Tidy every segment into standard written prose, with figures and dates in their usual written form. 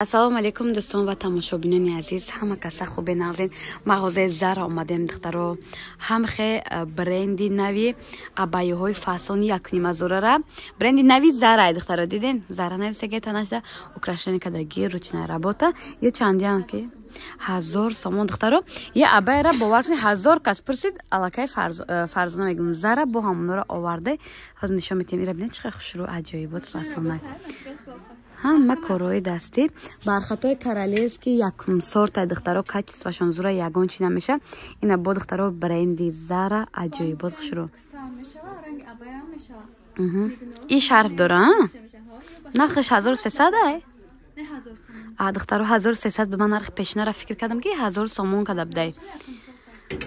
Ассалому алайкум, дӯстон ва тамошобинони азиз. Ҳама каса хубе, нағзен? Мағозаи Зара омадем, духтаро. Ҳамхе бренди нави абайҳои фасони якнимазорара, бренди нави Зара, духтаро, диден? Зара нависаге танашда, украшение кадаги, ручная работа. Ё чандиан ки 1000 сомон, духтаро. Е абайра бовар кунед, 1000 кас пурсид, аллакай Фарзона мегум, Зара бо ҳамонора оварде. Ҳозир нишон метиҳем. Ира бинед, чӣ хел хушрӯ, аҷоибот, фасона, ҳама корҳои дастӣ, бархатҳои королевский, якум сорта, духтаро, качествашон зура, ягон чи намеша. Ина бо, духтаро, бренди Зара, аҷоибот, хушрӯ. И шарф дора, нархаш 1300 ай. А, духтаро, 1300. Ба ман нархи пешинара фикр кардам, ки 1000 сомон када будай.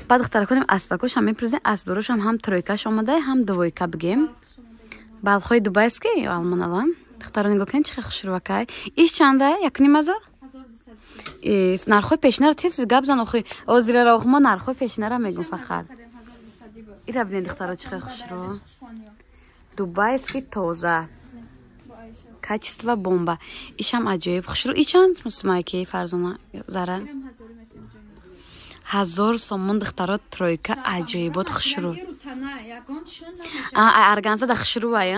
Баъд, духтара, кунем, аспакошам мепурзем. Асборошам ҳам тройкаш омадай, ҳам двойка бигем, балхои дубайский, алманала. Духтаро, нигоҳ кунед, чӣ хел хушрӯвакай. Иш чанда? 1500. Нархҳои пешинара тез гап зан. Охи озирара, мо нархҳои пешинара мегум фақат. Ира бинед, духтаро, чӣ хел хушрӯ, дубайский, тоза, качество бомба. Ишам аҷоиб хушрӯ. И чанд сумайки, Фарзона, Зара? 1000 сомон, духтаро, тройка, аҷоибот, хушрӯ. Органза да хушрӯвай.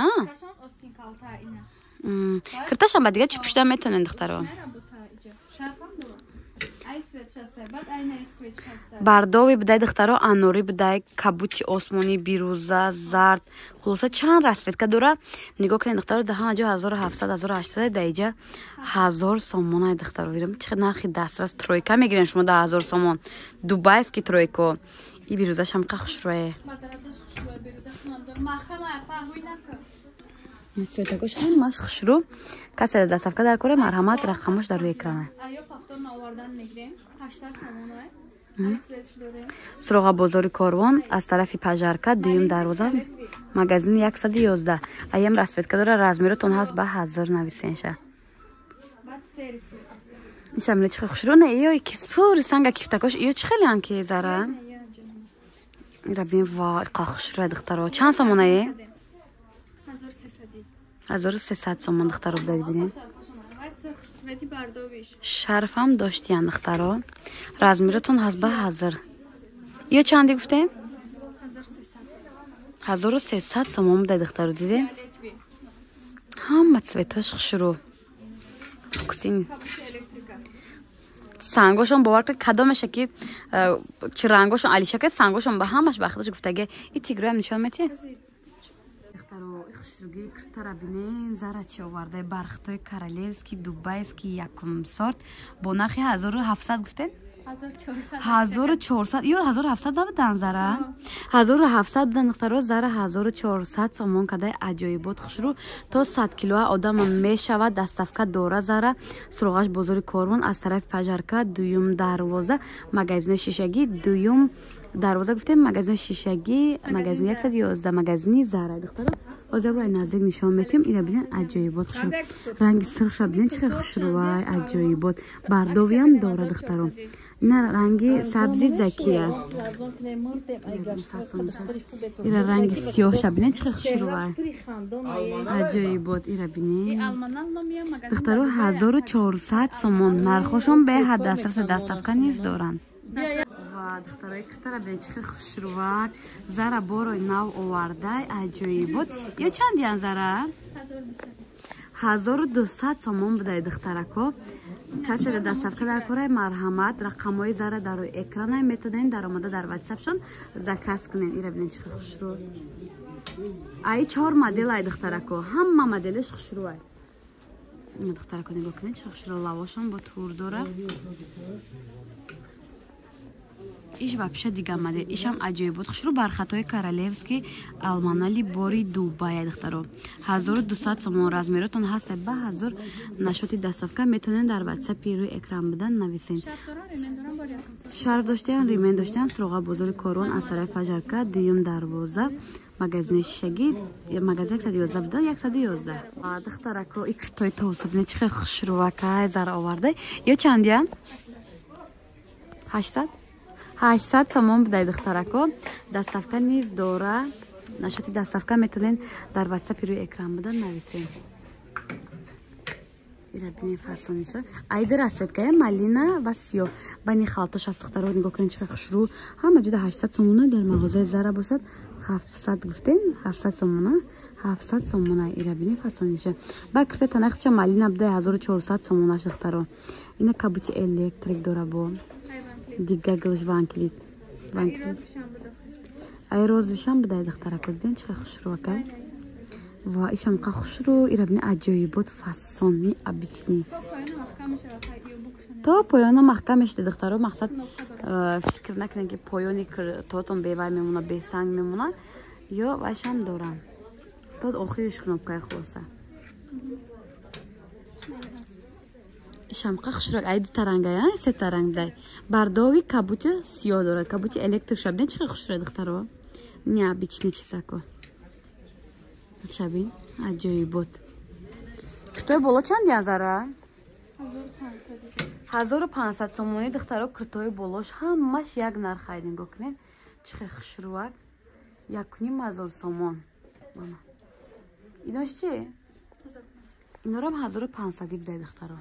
Кирташам ба дига чӣ пушта метонен, духтаро. Бардови будай, духтаро, анорӣ будай, кабути осмонӣ, бирӯза, зард, хулоса, чанд расцветка дора. Нигоҳ кунед, духтаро, да ҳама ҷо 1700, 1800, да иҷа 1000 сомонай, духтаро. Чӣ нархи дастрас! Тройка мегирем шумо да 1000 сомон, дубайский тройко. И бирӯзашам қа хушрӯе. Цветакош ҳамаш хушрӯ. Касе доставка дар кора, марҳамат, рақамош дар рӯи экрана. Суроға бозори Корвон, аз тарафи пажарка, дуюм дарвоза, магазини 111. Аям расцветка дора, размеротон ҳаст, ба ҳазор нависенша. Ишамина чӣ хушрӯ! Не, ё киспури санга кифтакош. Ё чӣ хелеан ки, Зара? Ира бин, ва қа хушрӯя, духтаро. Чанд сомонае? 1300 сомон, духтаро, будаед, бинед. Шарфам доштиян, духтаро, размеротон ҳаст, ба ҳазр. Ё чанди гуфтем? 1300 сомон будай, духтаро, диде? Ҳама цветош хушрӯ, фуксин сангошон. Бовар кунед, кадомеша ки чӣ рангошон алишака, сангошон ба ҳамаш ба худаш гуфтаге. И тигроям нишон метиҳ, духтаро. Хушругии киртара бинен, Зара чӣ оварда! Бархтои королевский, дубайский, якум сорт, бо нархи 1700 гуфтен? 1400 ё 1700 набудан, Зара? 1700 будан, духтаро. Зара 1400 сомон кадай, аҷоибот, хушрӯ, то 100 килоа одама мешавад. Доставка дора Зара. Суроғаш бозори Корвон, аз тарафи пажарка, дуюм дарвоза, магазини шишагӣ. Дуюм дарвоза гуфтем, магазини шишагӣ, магазини 111, магазини Зара. Духтаро, ҳозир рӯи наздик нишон метиҳем. Ира бинен, аҷоибот, хушрӯ, ранги сурхша бинен, чӣ хел хушрӯвай, аҷоибот. Бардовиам дора, духтаро. Ина ранги сабзи закия, ира ранги сиёҳша бинен, чӣ хел хушрӯвай, аҷоибот. Ира бинен, духтаро, 1400 сомон. Нархошон беҳад дастраси, доставка низ доранд. Ва духтарои, киртара бинед, чӣ хел хушрӯвак Зара борои нав овардай, аҷоибот. Ё чандиян, Зара? 1200 сомон будай, духтарако. Касе доставка дар кораи, марҳамат, рақамҳои Зара дар рӯи экрана, метавонед даромада дар ватсапшон заказ кунед. Ира бинед, чӣ хел хушрӯ. Ай чор модел ай, духтарако, ҳама моделаш хушрӯ ай. Духтарако, нигоҳ кунед, чӣ хушрӯ, лавошон бо тур дора. Иш вообще дига модел, ишам аҷоибот, хушрӯ, бархатҳои королевский, алманали, бори Дубая, духтаро, 1200 сомон. Размеротон ҳаста, ба ҳазор. Нашоти доставка метавонед дар ватсапи рӯи экран будан нависен. Шарф доштиян, ремень доштиян. Суроға бозори Корвон, аз тарафи пажарка, дуюм дарвоза, магазини шишагӣ, магазин 111 буда, 111. Духтарако, икртои тоса бинед, чӣ хел хушрӯвакай Зара оварда. Ё чандия? 800 сомон будай, духтарако. Доставка низ дора. Нашоти доставка метавонед дар ватсапи рӯи экран будан нависем. Ира бинед, фасониша. Айда расцветкая, малина ва сиёҳ. Бани халтош аст, духтаро, нигоҳ кунед, чӣ хушрӯ. Ҳама ҷуда 800 сомона, дар мағозаи Зара бошад 700 гуфтем, 700 сомона, 700 сомона. Ира бинед, фасониша. Ба кирта танахча малина буда 1400 сомонаш, духтаро. Ина кабути электрик дора, бо дига гилш ванклит. Ванклит. Ай розовишам будай, духтарако, диден, чӣ хушрӯ акай. Ва ишам қа хушрӯ, ира бини, аҷоибот, фасон, необычный. То поёна маҳкам мешуда, духтаро, мақсад фикр накунед, ки поёни тотон бевай мемона, бесанг мемона, ё вайшам дорам. То охириш кнопкаи, хулоса. Ишам қа хушрӯ, айди тарангая, се таранг дай. Бардови кабути сиёҳ дорад, кабути электрик шаб. Чӣ хушрӯ, духтаро? Необычный чизако. Шабин, аҷоибот. Киртои боло чанд язара? 1500 сомонӣ, духтаро, киртои болош ҳамаш як нарх ай, нигоҳ кунед, чӣ хел хушрӯак. 1500 сомон. Инош чи? Инорам 1500 будай, духтаро.